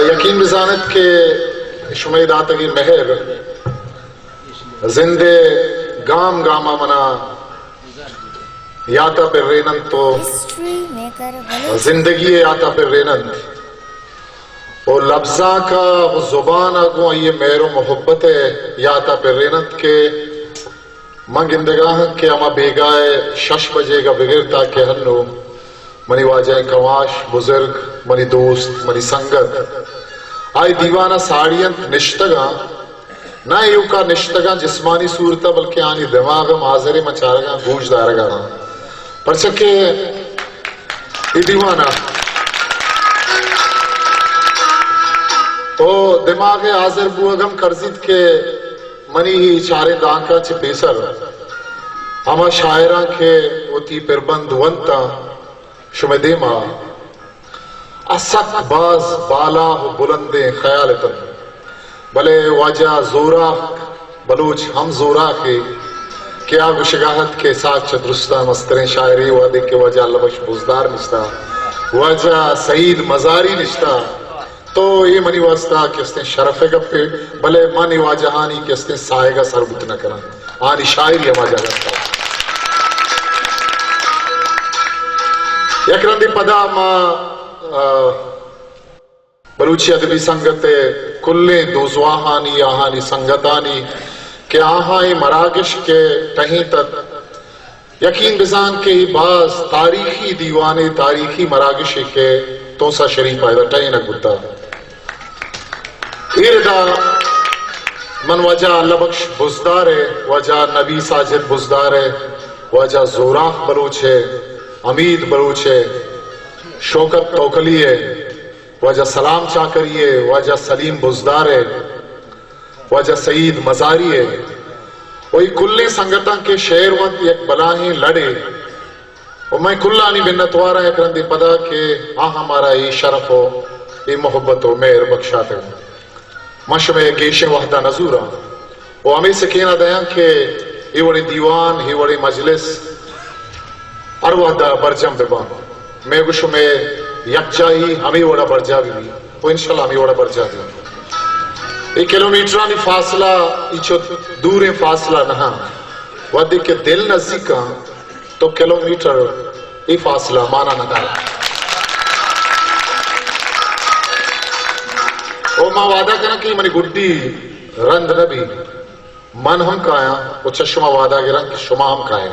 یقین بزانت کہ شمئے داتگیں مہر زند ءِ گام گام ءَ منا یات ءَ پرین انت و زندگی ءِ یات ءَ پرین انت و لبزانک ءَ و زبان ءَ گوں آئی ءِ مہر و محبت ءِ یات ءَ پرین انت کہ من گندگا آں کہ ہما بیگاہ ءِ شش بجیگ ءَ بگر تاکہ ہنو منی واجہ کماش بزرگ، منی دوست، منی سنگت آئی دیوان ءَ ساڑی انت، نشتگاں، نہ ایوکا نشتگاں جسمانی صورت ءَ، بلکہ آنی دماغ ہم حاضر، من چارگاں، گوش دارگا آں۔ پرچہ کہ اے دیوان ءَ او دماغ ءِ حاضر بوگ ہم کرزیت کہ منی اے چاریں دانکاں چہ پیسر ہما شاعراں کہ وتی پربند ونتاں شمئے دیما، آ سک باز بالاہ و بلندیں خیال اتنت، بلے واجہ زوراک بلوچ ہم زوراکے کہ آ گوشگا ات کہ ساچ درستاں مستریں شاعرے، وہدے کہ واجہ اللہ بخش بزدار نشتہ، واجہ سعید مزاری نشتہ، تو اے منی واسطہ کہ استیں شرف ءِ گپے، بلے من اے واجہانی کہ استیں ساہگ ءَ سر بوت نہ کناں۔ آنی شاعری ہما جاگہ ءَ۔ یک رندے پدا ما، آ، بلوچی ادبی سنگت ءِ کلیں دوزواہانی، آہانی سنگتانی کہ آہاں اے مراگش کہ ٹہینتت، یقین بزان کہ اے باز تاریخی دیوانے، تاریخی مراگشے کہ تونسہ شریف ءَ ادا ٹہینگ بوتہ۔ اے ردا من واجہ اللہ بخش بزدار ءِ، واجہ نبی ساجد بزدار ءِ، واجہ زوراک بلوچ ءِ، حمید بلوچ ءِ، شوکت توکلی ءِ، واجہ سلام چاکری ءِ، واجہ سلیم بزدار ءِ، واجہ سعید مزاری ءِ و اے کلیں سنگتاں کہ شعر ونت، یک بلاہیں لڑے و مئے کلانی منتواراں یک رندے پدا کہ آہاں مارا اے شرف و اے محبت و مہر بخشاتگ۔ من شمئے گیشیں وہدا نزوراں و ہمے سکین ءَ دیاں کہ اے وڑیں دیوان، اے وڑیں مجلس ہر وہدا برجم بباں۔ مئے گوں شمئے یکجاہی ہمے وڑا برجا بہ بی و انشاءاللہ ہمے وڑا برجا بی۔ اے کلومیٹرانی فاصلہ، اے چو دوریں فاصلہ نہ، وہدے کہ دل نزیکاں تو کلومیٹر اے فاصلہ مانا نہ دار۔ او ما وعدہ کناں کہ منی گڈی رند نہ بی۔ من ہم کایاں و چہ شما وعدہ گراں کہ شما ہم کائے۔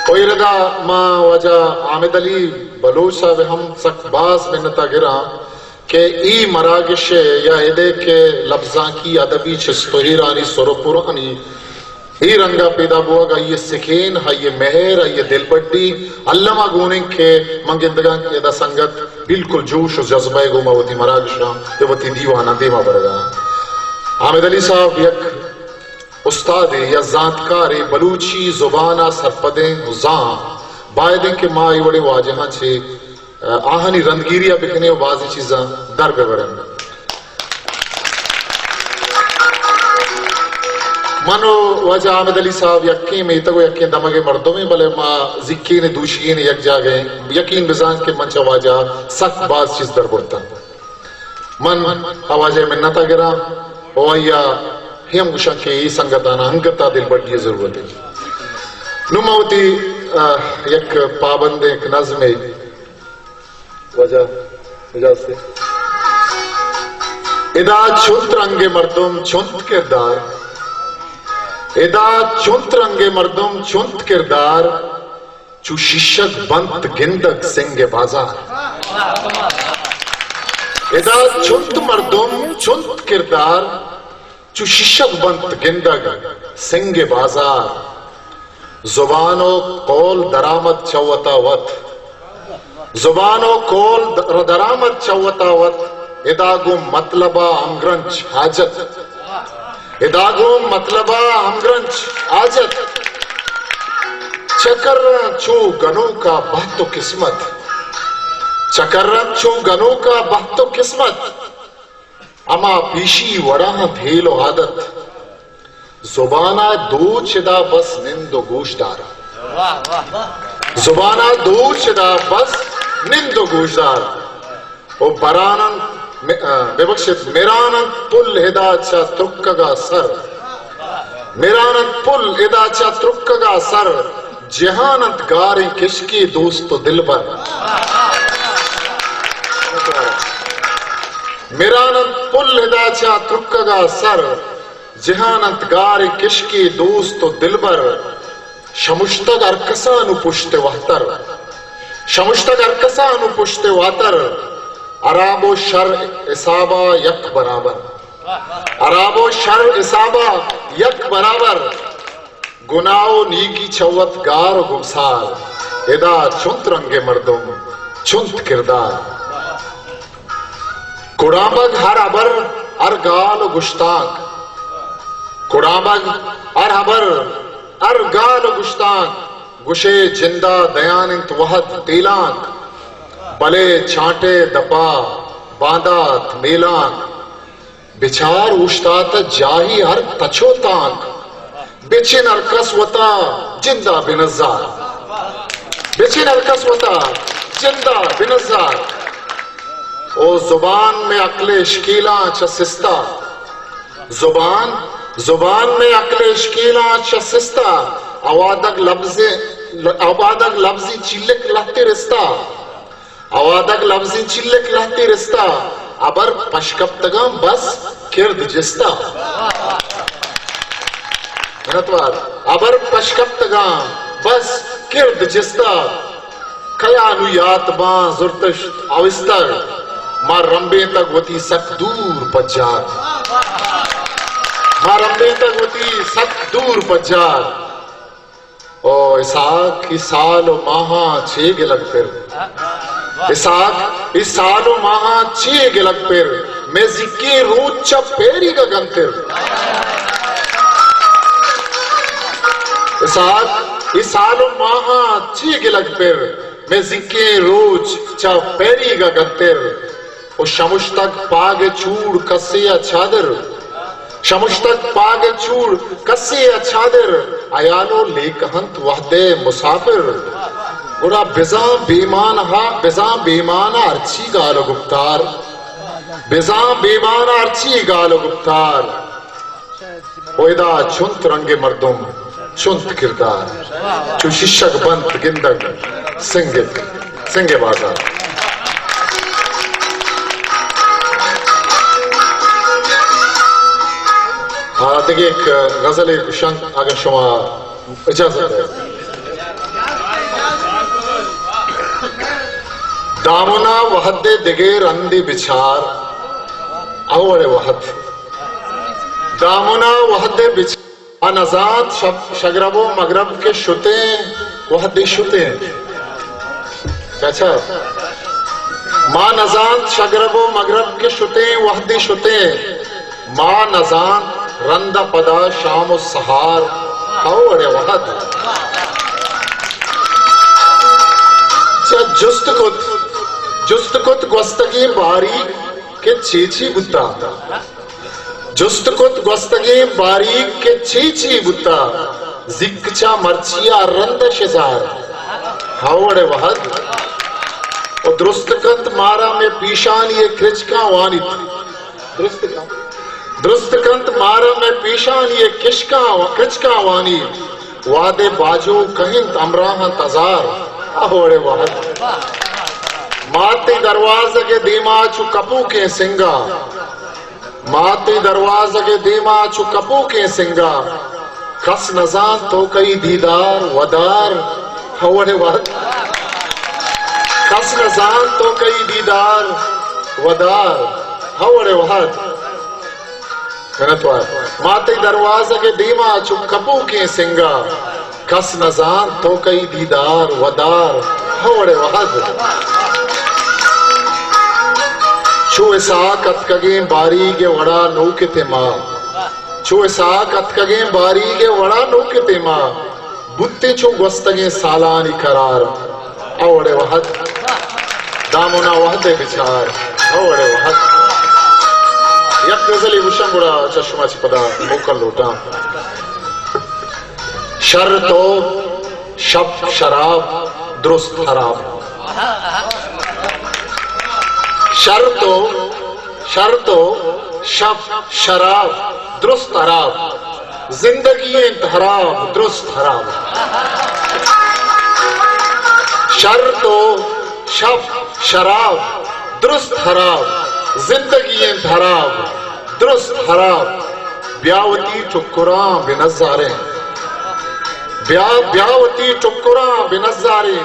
و اے ردا ما واجہ حامد علی بلوچ صاحب ہم سک باز منتا گراں کہ اے مراگش یا ادے کہ لبزانکی ادبی چست و ایرانی سر و پرانی اے رنگا پیدا بوگ، آئی ءِ سکین، آئی ءِ مہر، آئی ءِ دلبڈی الما گون انت کہ من گندگاں کہ ادا سنگت بالکل جوش و جذبہ ءِ گوما وتی مراگشاں یا وتی دیواناں دیما برگا۔ حامد علی صاحب یک استادے یا زانتکارے، بلوچی زبان ءَ سرپدیں و زان، باید انت کہ ما اے وڑیں واجہاں چہ آہانی رندگیری ءَ بکنیں و بازیں چیزاں در بہ بریں۔ من و واجہ حامد علی صاحب یکیں میتگ و یکیں دمگ ءِ مردمیں، بلے ما زیکین دوشیگین یک جاگہ ایں۔ یقین بزانت کہ من چہ واجہ سک باز چیز در برتاں۔ من آ واجہ ءِ منت ءَ گراں و آئی ءَ ہم گوشاں کہ اے سنگتاں انگت ءَ دلبڈی ءِ ضرورت انت۔ نوں ما وتی، آ، یک پابند، یک نظمے واجہ اجازت۔ ادا چنت رنگ مردم چنت کردار، ادا چنت رنگ مردم چنت کردار، چو شیشگ بنت گندگ سنگ بازار۔ ادا چنت مردم چنت کردار، چو شیشگ بنت گندگ سنگ بازار۔ زبان و قول درآمد چہ وتا وت۔ زبان و قول در-، درآمد چہ وتا وت۔ ادا گوں مطلبا ہمگرنچ حاجت۔ ادا گوں مطلبا ہمگرنچ حاجت۔ چکر چو گنوکا بہت و قسمت۔ چکر چو گنوکا بہت و قسمت۔ ہما پیشی وڑا انت ہیل و عادت۔ زبان ء دوچ ادا بس نند و گوش دار۔ زبانا دور چدا بس نند و گوشدار۔ او بران انت، م-، آ، ببخشت، مران انت پل ادا چہ ترکگا سر۔ مران انت پل ادا چہ ترکگا سر، جہان انت گاریں کشکی دوست و دلبر۔ مران انت پل ادا چہ ترکگا سر، جہان انت گاریں کشکی دوست و دلبر۔ شمشتگ ہر کسا نوں پشت واتر۔ شمشتگ ہر کسا نوں پشت واتر۔ ہراب و شر حسابا یک برابر۔ ہراب و شر حسابا یک برابر۔ گناہ و نیکی چہ وت گار و گمسار۔ ادا چنت رنگ مردم، چنت کردار۔ کڑامگ ہر ہبر، ہر گال و گشتانک۔ کڑامگ ہر ہبر، ہر گال و گشتانک۔ گشے جندا دیان انت وہد تیلانک۔ بلے چانٹے دپا باندات میلانک۔ بچار اوشتاتہ جاہی ہر تچ و تانک۔ بچن ہر کس وتا جندا بنزار۔ بچن ہر کس وتا جندا بنزار۔ او زبان مئے عقل اشکیلاں چہ سستا۔ زبان، زبان مئے عقل اشکیلاں چہ سستا۔ اوادگ لبزے، اوادگ لبزی چلک لہتے رستا۔ اوادگ لبزی چلک لہتے رستا، ہبر پشکپتگاں بس کرد جستا۔ منتوار۔ ہبر پشکپتگاں بس کرد جستا۔ کیا نوں یات باں زرتش اوستر، ما رمبینتگ وتی سک دور پجار۔ ما رمبینتگ وتی سک دور پجار۔ او اسحاق، اے سال و ماہاں چے گلگ پر؟ اسحاق، اے سال و ماہاں چے گلگ پر؟ مئے زیکیں روچ چہ پیریگا گنتر۔ اسحاق، اے سال و ماہاں چے گلگ پر؟ مئے زیکیں روچ چہ پیریگا گنتر۔ و شمشتگ پاگ چوڑ کسے ء چادر، شمشتگ پاگ چوڑ کسے ء چادر، ہیال و لیکہ انت وہدے مسافر۔ گڑا بزاں بیمان ہا، بزاں بیمان ہرچی گال و گپتار، بزاں بیمان ہرچی گال و گپتار۔ و ادا چنت رنگ مردم، چنت کردار، چو ششگ بنت گندگ سنگ، سنگ بازار۔ آ، دگہ یک غزلے گوشاں، اگن شما اجازت دئے۔ دامنا وہدے دگہ رندے بچار، او وڑے وہد۔ دامنا وہدے بچ-، ما نزانت شب، شگرب و مگرب کہ شتیں وہدے شتیں۔ اچھا۔ ما نزانت شگرب و مگرب کہ شتیں وہدے شتیں۔ ما نزانت رند ء پدا شام و سہار۔ ہو اڑے وہد۔ چہ جست کت، جست کت گوستگیں باریگ کہ چے چے بوتا۔ جست کت گوستگیں باریگ کہ چے چے بوتا، زیک چہ مرچی ء رند ء شزار۔ ہو اڑے وہد۔ و درست کنت مارا مئے پیشانی ء کرچکاں وانیت۔ درست کنت۔ درست کنت مارا مئے پیشانی ء کشکاں، کرچکاں وانیت۔ وہدے باجو کہنت ہمراہاں تزار۔ ہو اڑے وہد۔ ماتے دروازگ ء دیما چو کپوکیں سنگا۔ ماتے دروازگ ء دیما چو کپوکیں سنگا، کس نزانت تو کئی دیدار ودار۔ ہو اڑے وہد۔ کس نزانت تو کئی دیدار ودار۔ ہو اڑے وہد۔ منتوار۔ ماتے دروازگ ء دیما چو کپوکیں سنگا، کس نزانت تو کئی دیدار ودار۔ ہو اڑے وہد۔ چو اسحاق اتکگیں باریگ ء وڑا نوکتیں ما۔ چو اسحاق اتکگیں باریگ ء وڑا نوکتیں ما۔ بوتیں چو گوستگیں سالانی قرار۔ ہو اڑے وہد۔ دامنا وہدے بچار۔ ہو اڑے وہد۔ یک غزلے گوشاں گڑا چہ شما چہ پدا موکل لوٹاں۔ شر تو، شپ شراب درست حراب۔ شر تو، شر تو شپ شراب درست حراب۔ زندگی انت حراب درست حراب۔ شر تو شپ شراب درست حراب۔ زندگی انت حراب درست حراب۔ بیا وتی ٹکراں بہ نزاریں۔ بیا، بیا وتی ٹکراں بہ نزاریں۔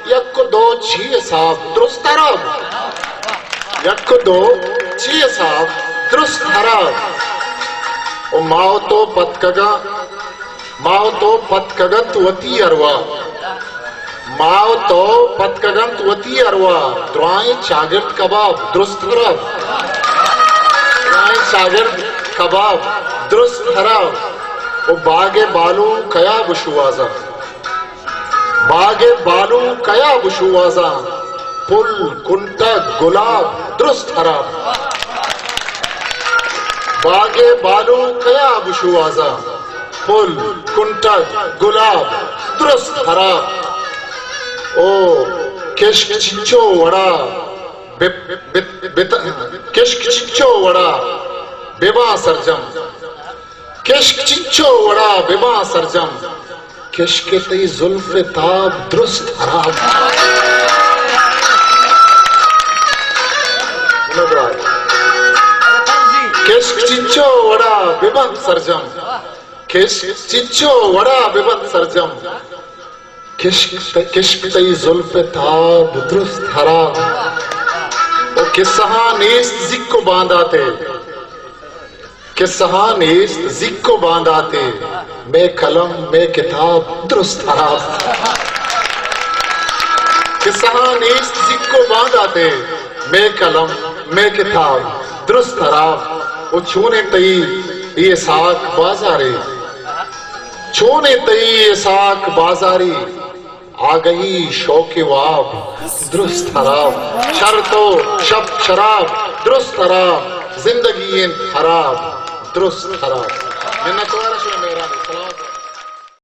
یک و دو چی حساب درست حراب۔ یک و دو چی حساب درست حراب۔ او ما و تو پتکگاں، ما و تو پتکگنت وتی ارواہ۔ ما و تو پتکگنت وتی ارواہ۔ درائیں چاگرد کباب درست حراب۔ درائیں چاگرد کباب درست حراب۔ او باگ بالو کیا بشوازاں۔ باگ بالو کیا بشوازاں۔ پل، کنٹگ، گلاب درست حراب۔ باگ بالو کیا بشوازاں۔ پل، کنٹگ، گلاب درست حراب۔ او کشک چنچو وڑا بہ، بہ، بہ، کشک چنچو وڑا بباں سرجم۔ کشک چنچو وڑا بباں سرجم۔ کشک تئی زلف تاب درست حراب۔ کشک چنچو وڑا ببنت سرجم۔ کشک چنچو وڑا ببنت سرجم۔ کشک، کشک تئی زلف تاب درست حراب۔ او کسہاں نیست زیک و بانداتے۔ کسہاں نیست زیک و بانداتے۔ مئے قلم، مئے کتاب درست حراب۔ کسہاں نیست زیک و بانداتے۔ مئے قلم، مئے کتاب درست حراب۔ او چونیں تئی اے ساک بازارے۔ چونیں تئی اے ساک بازاری۔ آگہی شوق واب درست حراب۔ شر تو شپ شراب درست حراب۔ زندگی انت حراب درست حراب۔ منتوار شمئے مہرانی۔ سلام۔